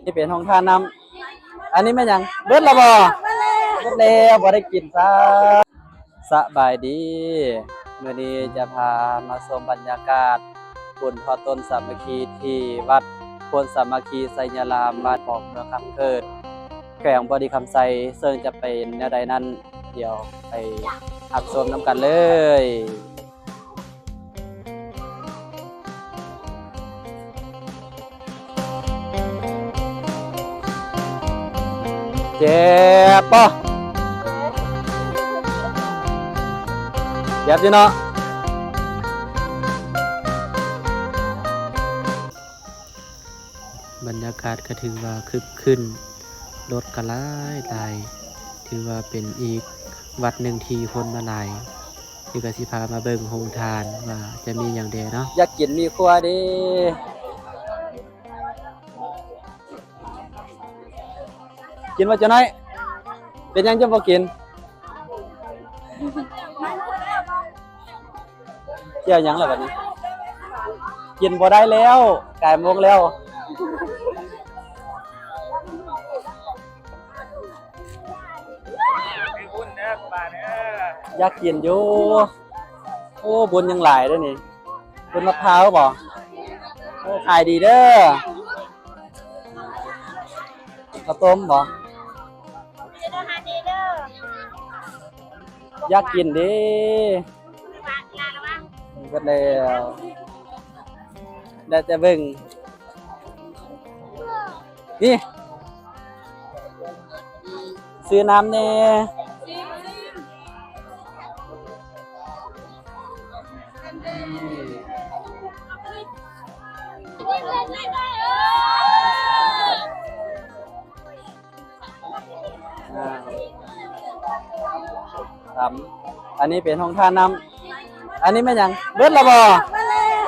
ນີ້ເປັນໂຮງທານນ້ຳ. ອັນນີ້ແມ່ນຫຍັງ? ເບິດແລ້ວບໍ່? ເບິດແລ້ວ ບໍ່ໄດ້ກິນຊ້ຳ. ສະບາຍດີ ມື້ນີ້ຈະພາມາຊົມບັນຍາກາດບຸນທອດຕົ້ນສາມັກຄີ ທີ່ວັດໂພນສາມັກຄີໄຊຍະລາມ ບ້ານປອງ ເມືອງຄຳເກີດ ແຂວງບໍລິຄຳໄຊ, ເຊິ່ງຈະເປັນແນວໃດນັ້ນ ດຽວໄປຮັບຊົມນຳກັນເລີຍ. ເຈັບບໍ່? ເຈັບຢູ່ເນາະ. ບັນຍາກາດກໍຖືວ່າຄຶກຄື້ນ ລົດກໍຫຼາຍໆ ຖືວ່າເປັນອີກວັດໜຶ່ງທີ່ຄົນມາຫຼາຍ. ນີ້ກໍຊິພາມາເບິ່ງໂຮງທານວ່າຈະມີຫຍັງແດ່ເນາະ. ຢາກກິນໝີ່ຂົ້ວເດ້. ກິນບໍ່ເຈົ້ານ້ອຍ? ເປັນຫຍັງຈະບໍ່ກິນ? ກ່ຽວຫຍັງລະບັດນີ້? ກິນບໍ່ໄດ້ແລ້ວ ກາຍໂມງແລ້ວ. ຢາກກິນຢູ່. ໂອ້ ບຸນຍັງຫຼາຍເດ້ນີ້. ບຸນມະພ້າວບໍ? ໂອ້ ຂາຍດີເດີ. ເຂົ້າຕົ້ມບໍ? ຢາກກິນເດ້. ເບິດແລ້ວ ໄດ້ແຕ່ເບິ່ງ. ນີ້ ຊື້ນ້ຳແດ່. ອ່າ ຕຳ ອັນນີ້ເປັນໂຮງທານນ້ຳ. ອັນນີ້ແມ່ນຫຍັງ? ເບິດແລ້ວບໍ່?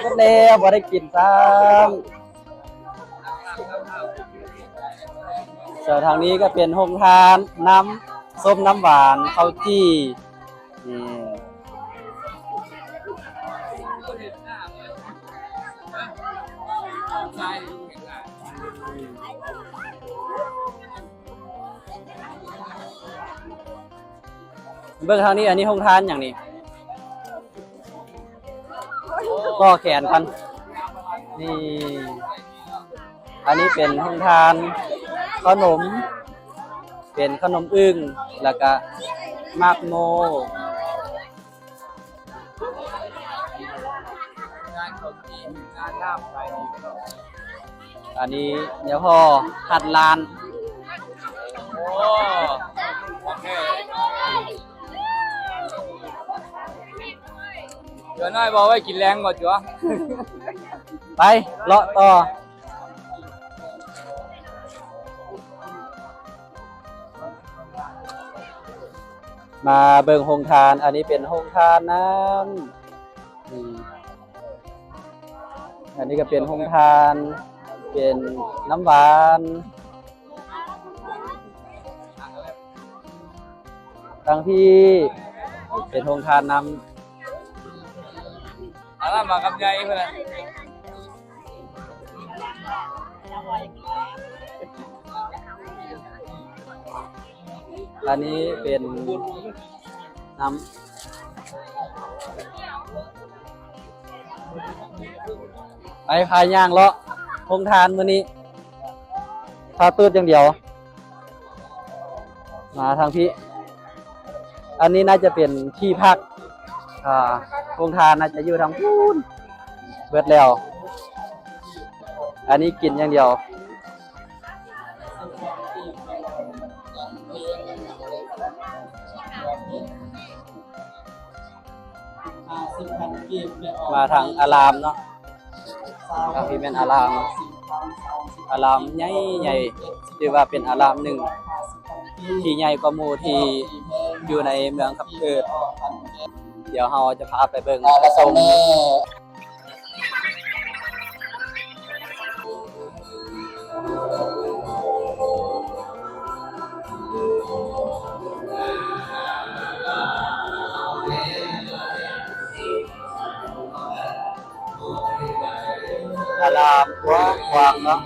ເບິດແລ້ວ ບໍ່ໄດ້ກິນຊ້ຳ. ສ່ວນທາງນີ້ກໍເປັນໂຮງທານນ້ຳ ສົ້ມນ້ຳຫວານ ເຂົ້າຈີ່. ນີ້ ເບິ່ງທາງນີ້ ອັນນີ້ໂຮງທານຫຍັງນີ້? ກໍແຂນກັນ ນີ້ ອັນນີ້ເປັນໂຮງທານເຂົ້າໜົມ ເປັນເຂົ້າໜົມອຶ່ງ ແລ້ວກະໝາກໂມ. ອັນນີ້ຍາພໍ່ຮັດລ້ານ. ໂອ້ ໂອເຄ ເຈົ້ານ້ອຍບໍ່ໄວ້ກິນແລງບໍ່ຕົວະ? ໄປເລາະຕໍ່. ມາເບິ່ງໂຮງທານ ອັນນີ້ເປັນໂຮງທານນ້ຳ ອືມ ອັນນີ້ກໍເປັນໂຮງທານ ເປັນນ້ຳຫວານ ທາງພີ້ເປັນໂຮງທານນ້ຳ ອັນນັ້ນມາກັບໃຫຍ່ເພິ່ນນະ. ອັນນີ້ເປັນນ້ຳ ໄປພາຍ່າງເລາະໂຮງທານມື້ນີ້ ພາຕູດຢ່າງດຽວ. ມາທາງພີ້ ອັນນີ້ໜ້າຈະເປັນທີ່ພັກ ອ່າ ໂຮງທານໜ້າຈະຢູ່ທາງພຸ້ນ ເບິດແລ້ວ ອັນນີ້ກິນຢ່າງດຽວ. ມາທາງອາລາມເນາະ ທາງພີ້ແມ່ນອາລາມ ອາລາມໃຫຍ່ໆ ຖືວ່າເປັນອາລາມໜຶ່ງທີ່ໃຫຍ່ກວ່າໝູ່ທີ່ຢູ່ໃນເມືອງຄຳເກີດ. ດຽວເຮົາຈະພາໄປເບິ່ງ ອ່າ ຊົມ ອາລາມກວ້າງຂວາງເນາະ.